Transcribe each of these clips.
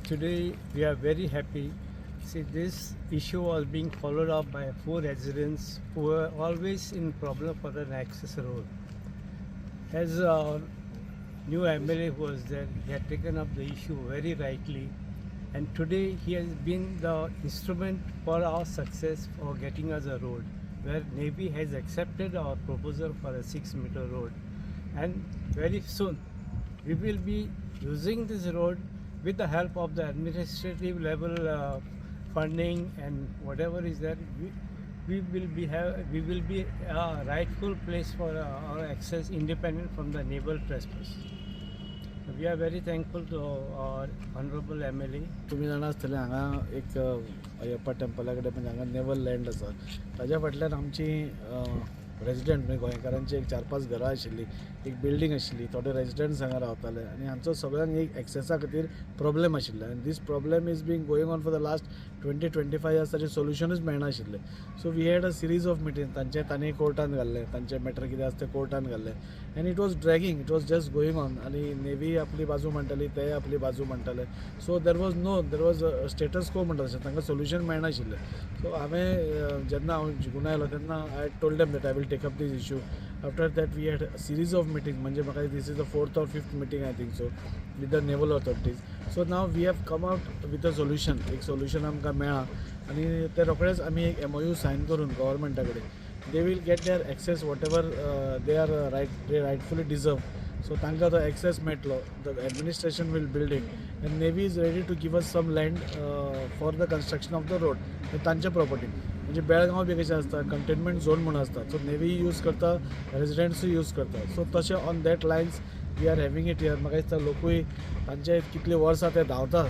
Today we are very happy. See, this issue was being followed up by four residents who were always in problem for an access road. As our new MLA who was there, he had taken up the issue very rightly, and today he has been the instrument for our success for getting us a road, where Navy has accepted our proposal for a 6-meter road, and very soon we will be using this road with the help of the administrative level funding and whatever is there. We will be a rightful place for our access independent from the naval trespass. We are very thankful to our honorable MLA. तुमी जाणा आसतले, हांगा एक Ayyappa Templar कडेन, म्हणजे हांगा naval land आसा. ताज्या फाटल्यान आमची रेजिडंट, म्हणजे गोंयकारांची एक चार पांच घरां आशिल्लीं, एक बिल्डींग आशिल्ली, थोडे रेजिडंट्स हांगा रावताले आनी हांचो सगळ्यांक एक एक्सेसा खातीर प्रॉब्लेम आशिल्लो आनी this problem is being going on for the last 20-25 years. ताचें सोल्युशनूच मेळनाशिल्लें. So we had a series of meeting. तांचे तांणी कोर्टान घाल्लें, तांचें मॅटर कितें आसा तें कोर्टान घाल्लें and it was dragging, it was just going on. आनी नेवी आपली बाजू म्हणटाली, ते आपली बाजू म्हणटाले. So there was status quo म्हणटा तशें, तांकां सोल्युशन मेळनाशिल्लें. सो हांवें जेन्ना हांव जिखून आयलो तेन्ना I told them that I will take up this issue. After that we had series of meeting, म्हणजे म्हाका this is the fourth or fifth meeting, I think so, with the naval authorities. So now we have come out with a solution. एक solution आमकां मेळ्ळां आनी ते रोखडेच आमी एक एमओयू सायन करून गव्हर्मेंटा कडेन, they will get their access, whatever they are right they rightfully deserve. So तांकां तो एक्सेस मेळटलो. The administration will build it and Navy is ready to give us some land for the construction of the road तांच्या प्रॉपर्टीन. म्हणजे बेळगांव बी कशें आसता, containment zone म्हणून आसता, so नेवी use करता, रेजिडंट्सूय यूज करता. सो तशें on that lines we are having it here. म्हाका दिसता लोकूय तांचे कितलीं वर्सां ते धांवता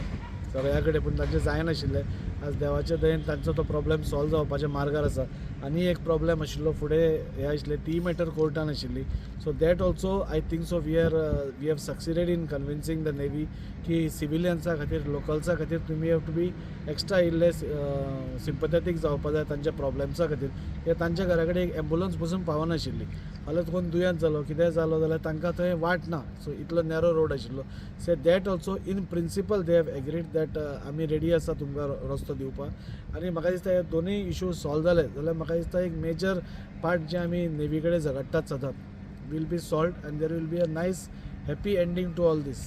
सगळ्या कडेन, पूण तांचें जायनाशिल्लें. आज देवाच्या दयेन तांचो तो प्रॉब्लेम सॉल्व जावपाच्या मार्गार आसा. आनी एक प्रॉब्लेम आशिल्लो फुडें हें आशिल्लें, ती मॅटर कोर्टान आशिल्ली. So that also, I think so, we have succeeded in convincing the Navy की सिविलियन्सा खातीर, लोकल्सा खातीर तुमी have to be extra इल्ले सिंपथेटीक जावपा जाय तांच्या प्रॉब्लेम्सा खातीर, कित्याक तांच्या घरा कडेन एक एम्बुलन्स पसून पावनाशिल्ली. फाल्यां कोण दुयेंत जालो, कितेंय जालो जाल्यार तांकां थंय वाट ना. सो इतलो नॅरो रोड आशिल्लो. So that also in principle they have agreed that आमी रेडी आसा तुमकां रस्तो दिवपाक. आनी म्हाका दिसता हे दोनूय इशू सॉल्व जाले जाल्यार म्हाका दिसता एक मेजर पार्ट जे आमी नेवी कडेन झगडटात सदांच will be solved and there will be a nice happy ending to all this.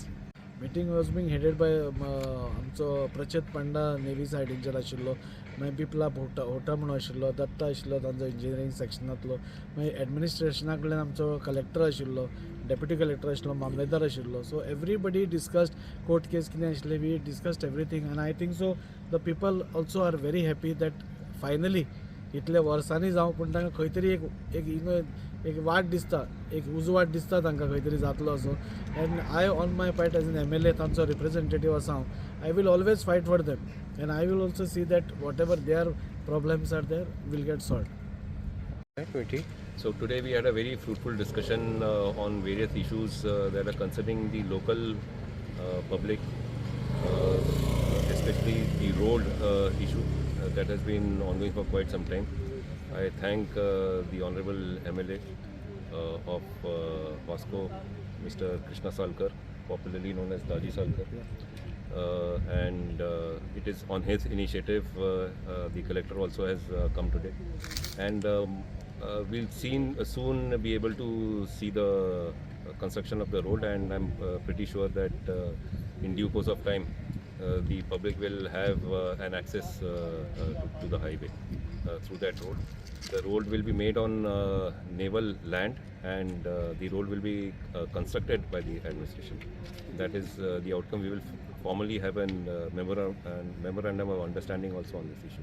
Meeting was being headed by आमचो प्रचेत पांडा, नेवी सायडींचेर आशिल्लो, मागीर बिप्लाब होटा होटा म्हणून आशिल्लो, दत्ता आशिल्लो तांचो इंजिनियरींग सेक्शनांतलो, मागीर एडमिनिस्ट्रेशना कडल्यान आमचो कलेक्टर आशिल्लो, डेप्युटी कलेक्टर आशिल्लो, मामलेदार आशिल्लो. So everybody discussed court case कितें आशिल्लें, we discussed everything and I think so the people also are very happy that finally इतल्या वर्सांनी जावं, पूण तांकां खंय तरी एक एक you एक वाट दिसता, एक उजवाड दिसता तांकां खंय तरी जातलो असो. And I on my part as an MLA, तांचो रिप्रेझेंटेटीव आसा हांव, I will always fight for them and I will also see that whatever their problems are there will get solved. 20. So today we had a very fruitful discussion on various issues that are concerning the local public, especially the road issue that has been ongoing for quite some time. I thank the Honorable MLA of Vasco, Mr. Krishna Salkar, popularly known as Daji Salkar. And it is on his initiative the collector also has come today and we'll soon be able to see the construction of the road, and I'm pretty sure that in due course of time the public will have an access to the highway through that road. The road will be made on naval land and the road will be constructed by the administration. That is the outcome. We will formally have an memorandum of understanding also on this issue.